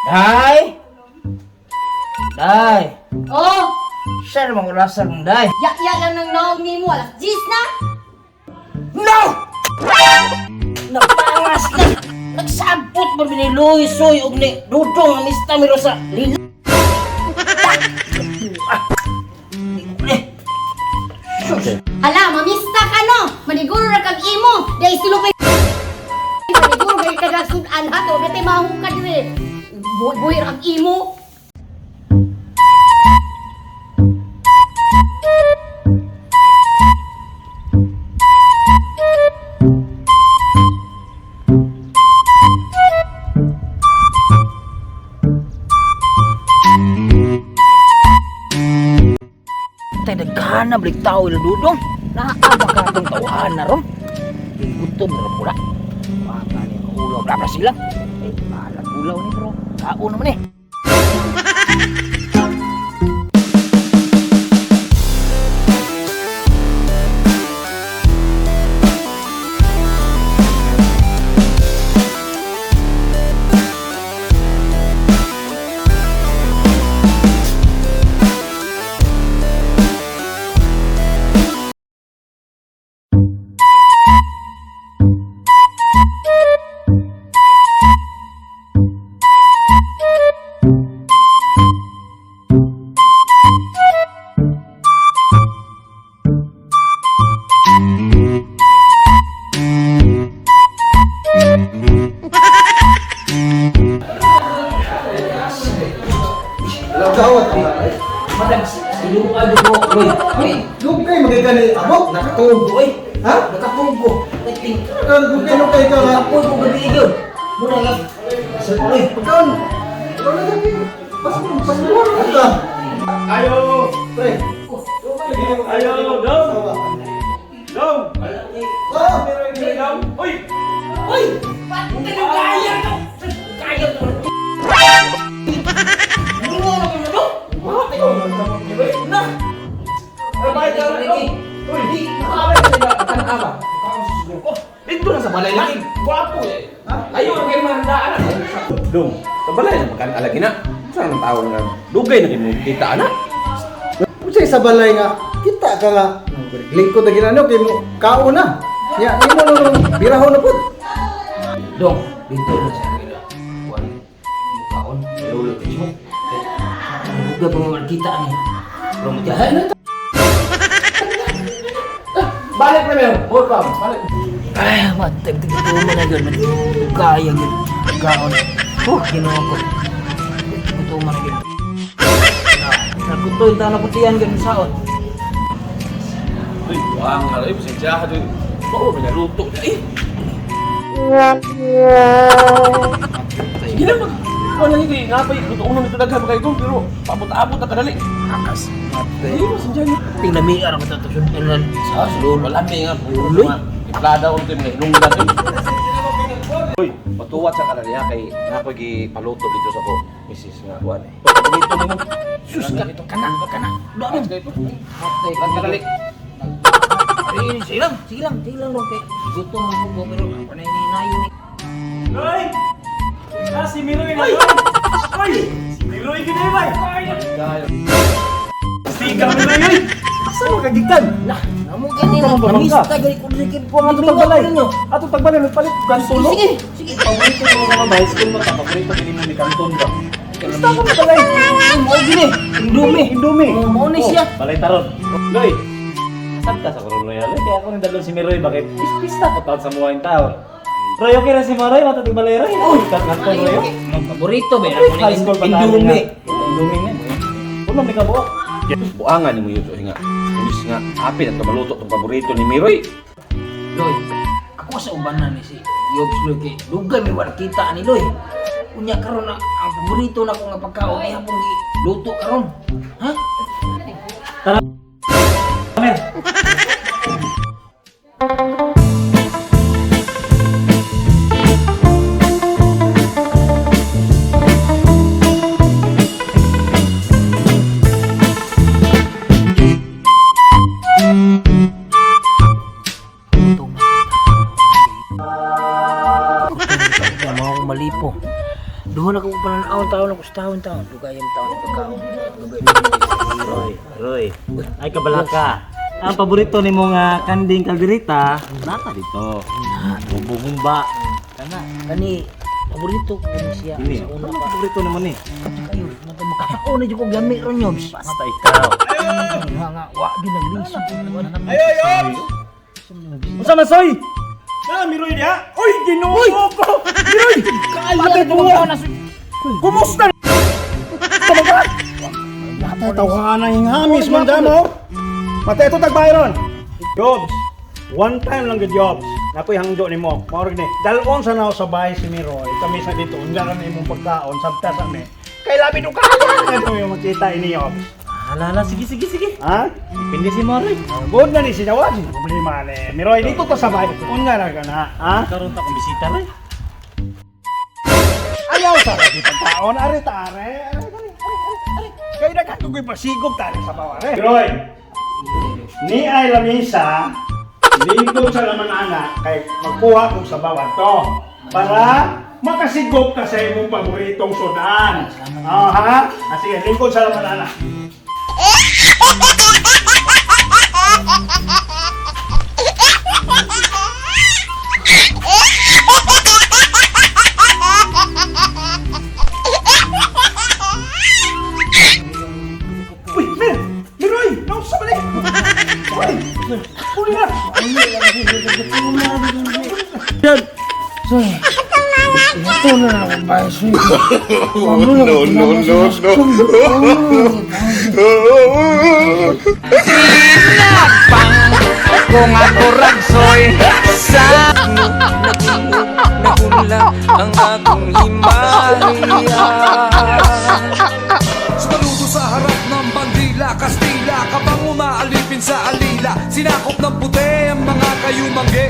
Day! Day! Oh, Siya namang orasan mong day. ya-ya lang ng naong nimo, alas 10 na. No! Napangas na! Nagsabot ba ni Luis Soy og ni Dudong ang mista miro sa lila? Hala, mamista ka no. Maniguro ra kag imo. Dai sulong may maniguro kay kag sudan ha to betay mahong ka dire. Buhi ra kag imo. Tay nagkana balik tao ila Dudong. Naaba ka itong tauhan na ron. Gutom na ron pula. Baka ni ulaw bla sila. Eh, balag ulaw ni bro. Tao naman eh. Gawat. Madam, siluan ko. Uy, uy, Lugay magigani abot nakatunggo eh. Ha? Nakatunggo. Nagting. Lugay lugay ka nga. Kapoy ko gabi yun. Muna nga. Sa uy. Pagkaon. Ikaw na lagi. Pas pas ka. Ayo, Pre. ayo, dong, dong. Ah, Dong, uy, Uy! Patay yung kaya to! Kaya to! Hindi mo na kayo to? Na! Ay, dong. Uy, di, tanawa. Dito na sa balay lagi. Gwapo eh. Ayo, kayo mahandaan. Dong, sa balay na makan alagi na. Saan ang tao nga? Dugay na kimo kita ana. Unsay sa balay nga kita ka nga. Lingkod na ginano kay mo kaon na. Ya imo no biraho na pud. Dong, dito na sa kanila. Kuan, mukaon, lolo ka siya. Buga pa mo kita ni. Pero mo jahay na. Balik na meron. Bol pa, balik. Ay, matag dito mo na gyud. Kaya gyud. Kaon. Oh, Ginoo ko. Gutom na gyud. Nagutoy ta na putian gyud saon. Uy, buang nga lagi pasensya ka doy. Bao ba luto na eh. Sige na mag. Wala ni kay napay luto uno nito daghan kay ko pero paabot-abot na kadali. Akas. Eh, pasensya ni. Tingnan mi ara ko to sundan. Sa sulod wala mi nga. Uloy. Iplada ko ito mga hinungdan. Uy, patuwat sa kanila kay napoy gi paluto dito sa ko. Misis nga kuan eh. Paborito nimo. Sus ka kana kana. Daan ito. Matay Lan kadali. Eh, sige lang, sige lang, sige lang dong kay gutom ako ko pero panay ni nayo ni. Roy! Ah, si Miroy na, Roy! Oy! Si Miroy gid eh, bay! Stiga Miroy, oy! Asa mo kagikan? Lah, namo gani na Ano ba, mista gani ko dikit po ang Ato tagbalay. Ato tagbalay nagpalit kanto no. Sige, sige. Paborito ko mga ba, high school ba paborito gini mo ni Kanton ba. Basta ko balay. Mo gini, Indomie. Indomie. Oh, mao ni siya. Balay taron. Loy. Saan ka sa karon Loy? Loy, kaya ako nang dalon si Miroy bakit pista ko taon sa muha yung taon. Roy, okay ra si Miroy, matati balay Roy. Uy, kanton Roy. oh. Ang paborito ba High school pa tayo Indomie. nga. Indomie na. Puno may kabuok. Buangan ni mo yun nga. Imbis nga happy na maluto tong paborito ni Miroy. Loy, ako sa ubanan ni si Yobs Loy kay dugay may wala kita ani Loy. Unya karon na ang paborito na ko nga pagkaon ay hapon gi luto karon. Ha? Mer. Gutom na kita. Gutom na kita. Mga akong malipo. Duha na ko pananaw taon na gustahon taon. Dugayang taon na pagkaon. Dugay. Roy, Roy. Ay kabalaka. Ang paborito ni mo nga kanding kaldereta, naka dito. Bubugumba. Kana. Kani paborito ko ni siya Ini. sa una Ano pa. paborito nimo ni? Kayo, makakaon na jud ko gamit ron yobs. Basta ikaw. Nga nga wa gyud naglisod. Ayo, Yobs! Unsa man soy? Na, Miroy niya? Uy, ginoo ko! Miroy! Patay mo na. Kumusta na? Patay, tawahan ang hinghamis man dyan mo. Patay, ito tagbayron. Jobs, one time lang gud Jobs. Nakoy hangdo ni mo. Maurag ni. Dalon sa nao sa bahay si Miroy. Kami sa dito, unsa ka na imong pagkaon, sabta sa me. Kay labi do kaya nga yung makita ini Jobs. Hala, hala, sige, sige, sige. Ha? Depende si mo, Roy. Good na ni siya wa problema ni. Miroy dito ta sa bahay. Unsa na ka na, ha? Karon ta kong bisita, Roy. Ayaw sa lagi pagkaon, are ta are. Are, are, are, are. Kay nagkatugoy pasigog tare sa bawa, are. Miroy. Ni ay lamisa, lingkod sa laman ana kay magkuha kog sa bawa to para makasigop ka sa imong paboritong sudan. Oh, ha? Ah, sige, lingkod sa laman ana. Uy, Mir! Miroy! Nausa ba ni? Uy! Uli na! Ito na lang ba siya? No, no, no, no. Kung ako ragsoy sa Nagunla ang akong himaya. Saludo sa harap ng bandila, Kastila, kabang umaalipin sa alila. Sinakop ng puti ang mga kayumanggi.